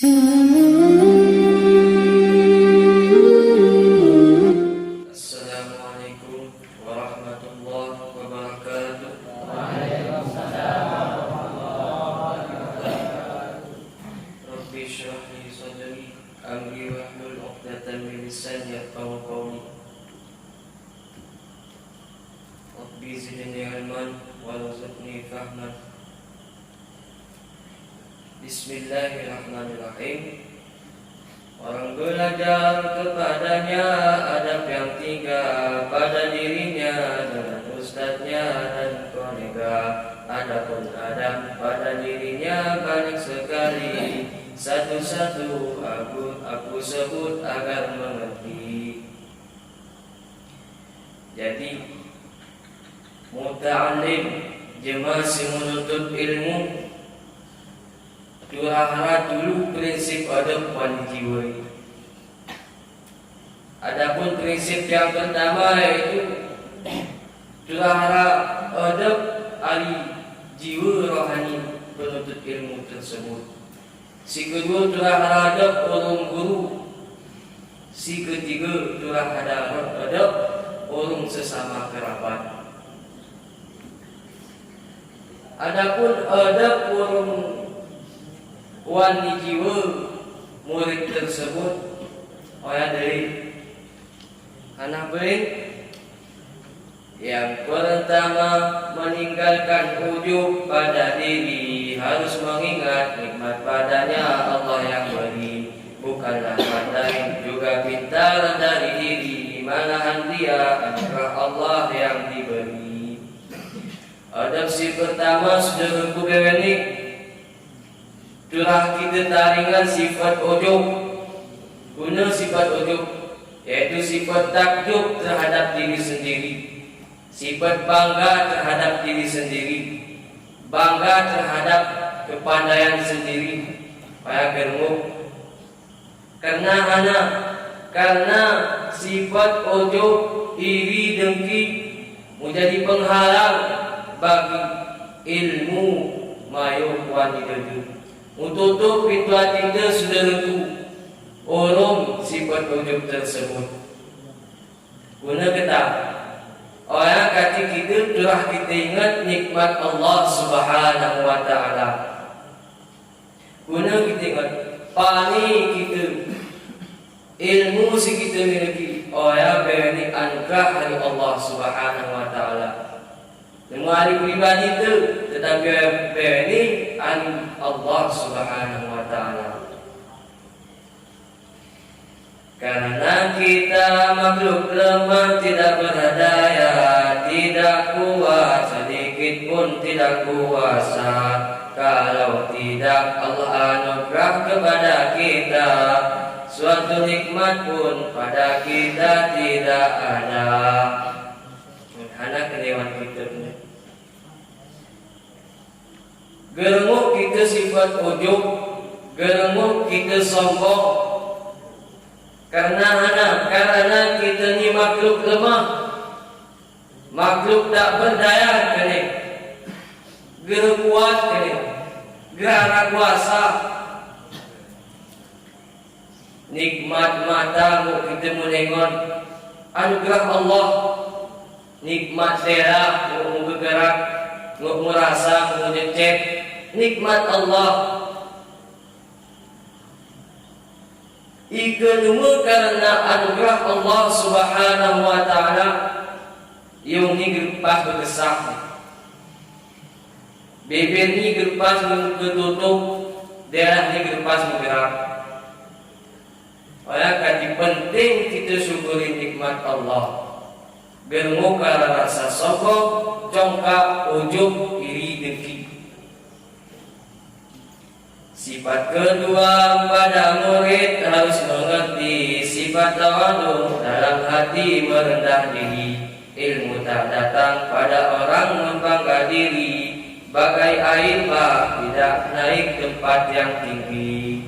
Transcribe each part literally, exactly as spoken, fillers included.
Assalamualaikum warahmatullahi wabarakatuh. Rabbi shrah li sadri, amri wahlul uqdatan min lisani yafqahu qawli. Rabbi zidni ilman warzuqni fahman. Bismillahirrahmanirrahim. Orang belajar kepadanya adab yang tiga, pada dirinya dan ustadznya dan kolega. Adapun adab pada dirinya banyak sekali, satu-satu aku, aku sebut agar mengerti. Jadi, muta'allim, jemaah si menuntut ilmu, turahara tulu prinsip adab wan jiwa. Adapun prinsip yang pertama yaitu turahara adab ari jiwa rohani penuntut ilmu tersebut. Si kedua, turahara adab orang guru. Si ketiga, turahara adab orang sesama kerabat. Adapun adab orang wan jiwa murid tersebut, oya dari anak beri. Yang pertama, meninggalkan ujub pada diri, harus mengingat nikmat padanya Allah yang beri. Bukanlah pandai juga pintar dari diri, malahan dia anugerah Allah yang diberi. Adab si pertama, sodaraku bene, turah kite taringan sifat ujub. Kuna sifat ujub, yaitu sifat takjub terhadap diri sendiri, sifat bangga terhadap diri sendiri, bangga terhadap kepandaian sendiri. Paya germuk. Karena hana, karena sifat ujub, iri, dengki menjadi penghalang bagi ilmu mayuk wan idadu. Mututup pintu ati te, sodaraku, orang sifat ujub tersebut. Kuna keta, oya kati kite turah kite ingat nikmat Allah Subhanahu wa Ta'ala. Kuna kite ingat, pani kite, ilmu si kite miliki, oya bene anugerah dari Allah Subhanahu wa Ta'ala. Nemu ari pribadi te, tetapi oya bene ari Allah Subhanahu wa Ta'ala. Karena kita makhluk lemah, tidak berdaya, tidak kuat, sedikit pun tidak kuasa. Kalau tidak Allah anugerah kepada kita, suatu nikmat pun pada kita tidak ada. Hana kene wan kite. Germuk kite sifat ujub, germuk kite sombong. Karena hana, karena kite ni makhluk lemah, makhluk tak berdaya kene, gerkuat kene, gerara kuasa. Nikmat mata nguk kite menengon, anugerah Allah. Nikmat selera nguk megerak, nguk merasa, nguk ngecet, nikmat Allah. Ike numa karena anugerah Allah Subhanahu wa Ta'ala, yung ni gerpas bekesah. Bibir ni gerpas mengketutup, darah ni gerpas menggerak. Oya kati penting kite syukuri nikmat Allah. Germuk karena rasa sombong, congkak, ujub, iri, dengki. Sifat kedua pada murid harus mengerti sifat tawadu dalam hati merendah diri. Ilmu tak datang pada orang membangga diri, bagai air bah tidak naik tempat yang tinggi.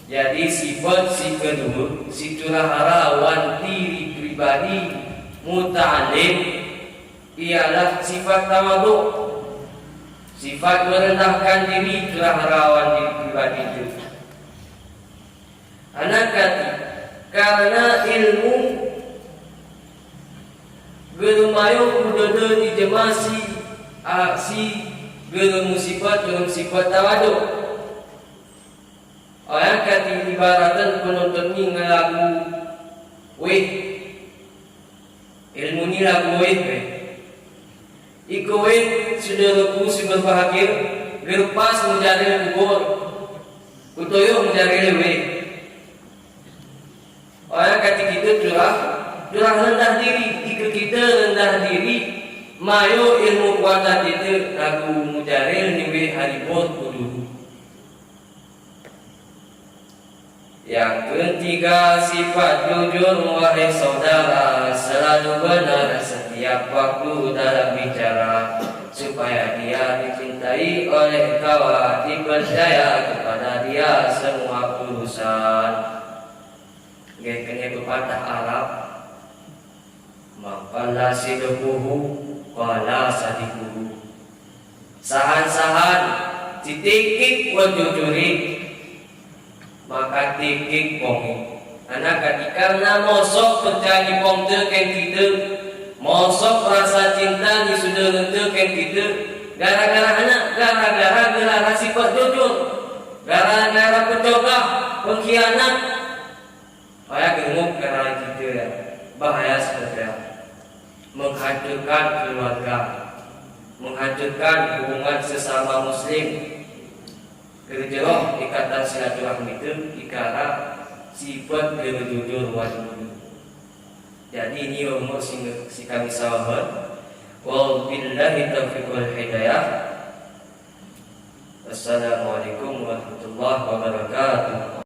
Jadi sifat si kedua, si turahara wan diri pribadi muta'allim, ialah sifat tawadu. Sipat merendahkan diri, curah rawan diri pribadi itu. Anakati, karena ilmu geremayo kudodon ijemasi, aksi geremu sipat, geremu sipat tawadu. Anakati, ibaratan penonton ni ngelagu wéh. Ilmu ni lagu wéh, wéh. Iko wéh, sodaraku si berbahagia, gerpas mujaril kubur. Kutoyo mujaril wéh. Anakati, kito curah, curah rendah diri, iko kito rendah diri, mayo ilmu kuwata kito, lagu mujaril ni wéh hari bor kudu. Yang ketiga, sifat jujur, wahai saudara, selalu benar setiap waktu dalam bicara, supaya dia dicintai oleh kawan, dipercaya kepada dia semua urusan. Nggih, kene pepatah Arab, "Man qalla sidquhu, qalla sadiquhu." Sahan-sahan titikik wa jujuri, maka tikik pong i. Anakati, karena mosok percaya ni pong te keng kite, mosok rasa cinta ni sodara te keng kite, gara-gara anak, gara-gara gelara sipat jujur, gara-gara pecogah, pengkhianat. Paya gemuk karena kite ya, bahaya seperti itu. Menghancurkan keluarga, menghancurkan hubungan sesama muslim. Gerjero ikatan silaturahmi itu ikara sipat gerjujur wajib. Jadi ini umur sing, si kami sahabat. Wabillahi taufiq wal hidayah. Assalamualaikum warahmatullahi wabarakatuh.